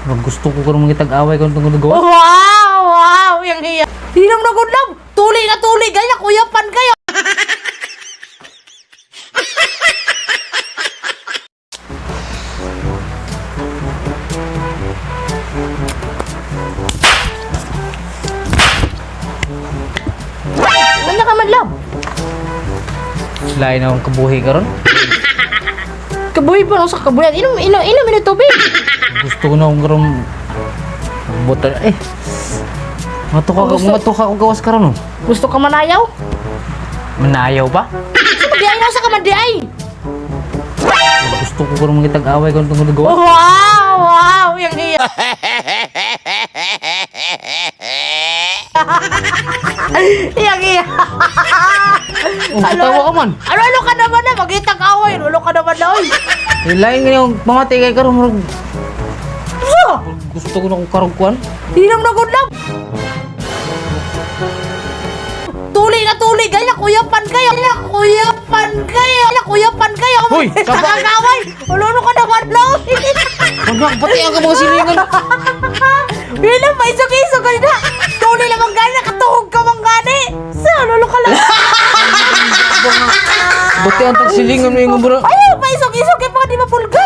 Gusto ko karon mangitag-away karon tungod gawas. Wow! Wow! Yang hiya. Hinom na good love. Tuli na tuli. Gaya, kuyapan kayo. Ano ka man, love? Lain na akong kabuhi karon. Kabuhi pa sa kabuhi. Inom, inom, inom, inom tubig. Gusto ko na akong karon buta eh. Matuka ko gawas karon oh. Gusto ka manayaw? Manayaw ba? Sa madiay na sa ka madiay. Gusto ko karon mangitag-away karon tungod gawas. Wow! Wow! Yang hiya. Yang hiya. Oh, katawa ka man. Ano ka naman na? Magitang away. Ano ka naman na? Oy. Eh, lain nga yung mamati kay karon murag So, gusto ko na akong karong kuan. Hinom na good love. Tuli na tuli. Gaya, kuyapan kayo. Gaya, kuyapan kayo. Gaya, kuyapan kayo. Hoy, saba. Nakakaway. Ano ka naman na? Oy. Wag pati ang mga silingan. Yun lang, may isog-isog ka na. Tuli lang gani, nakatuhog ka man gani. Sa, lolo ka lang. Buti ang tagsilingan mo yung bro. Ay, may isog-isog kaya baka di mapulga.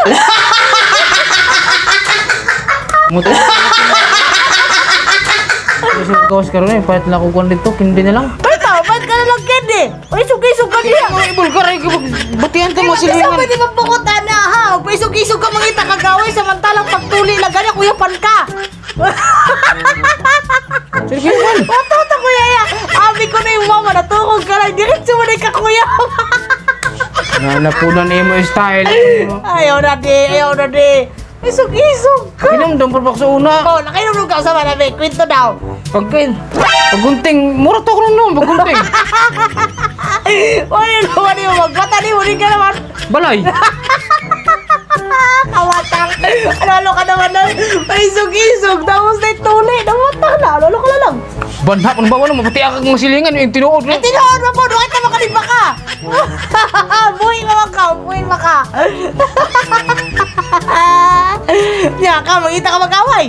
Muto. Gusto ko gawas karon eh, palit lang ako kuan dito, kindi na lang. Ay, tama, ba't ka na lang kende? Ay, isog-isog ka niya. Ay, bulgar ay butihan ka mga Kasi silingan. pwede mapukutan na, ha? Paisog-isog ka mangita kagaway, samantalang pagtuli lang gani, kuya pan ka. Sige man. Oto, to, kuya, ya. Abi ko na yung mama, natukog ka lang. Diretso mo na yung kakuya. Na napunan imo style. Ayaw na di, ayaw na di. Isog-isog ka. Inom dam pa sa una. Oh, nakainom ka sa marami. Kwento daw. Pagkain. Pagunting, mura to ko nun pagunting. Wala naman yung magbata ni Huling ka naman. Balay. Kawatang. Ano ka naman na? May isog-isog. Tapos na tuli. Namatang na. Ano ka na lang? Banhap ano ba wala mapati ang mga silingan yung tinuod. Eh, tinuod mo po. Doon ka makaliba ka. Buhay ka ka. Buhay ka ka. Nya ka, mangita ka mag-away.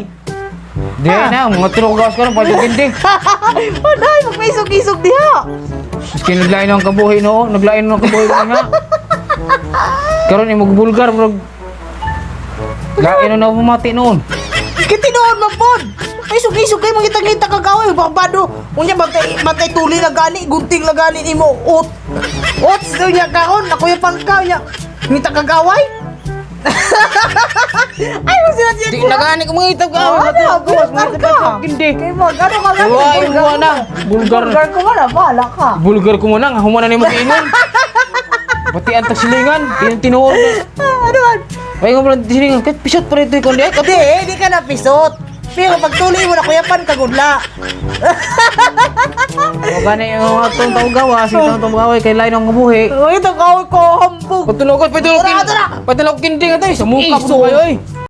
Di na, mga tulog gawas karon pa kindi. Wala, magpaisog-isog diha. Maski naglain ang kabuhi no, naglain ang kabuhi ko nga. Karon imong bulgar bro. Lain na bumati noon. Kitinuod man pod. Ay isog-isog kayo mangita-ngita kagaway baka bado. Unya bantay bantay tuli na gani, gunting na gani nimo. Ot. Ot unya kaon nakuyapan ka unya. Ngita kagaway. Ay mo sila siya. Di nagani ko mga itag ka. Ano, bulgar ka. Kindi. Kay mo, ano ka gani? Wala, wala na. Bulgar. Bulgar ko wala, bahala ka. Bulgar ko muna nga humana nimo giingon. Pati ang tagsilingan, tinuod. Ah, ano man? Ay nga pala silingan, kahit pisot pa rito ikaw di. Di, di ka na pisot. Pero pag tuli mo na kuyapan kagudla. O gani yung mga itong tao gawas, itong tao gaway kay lain ang kabuhi. Uy, ito ko hambog. Patulog ko, patulog Tara, tara. Patulog kindi nga tayo, sa mukha Eh, po kayo eh.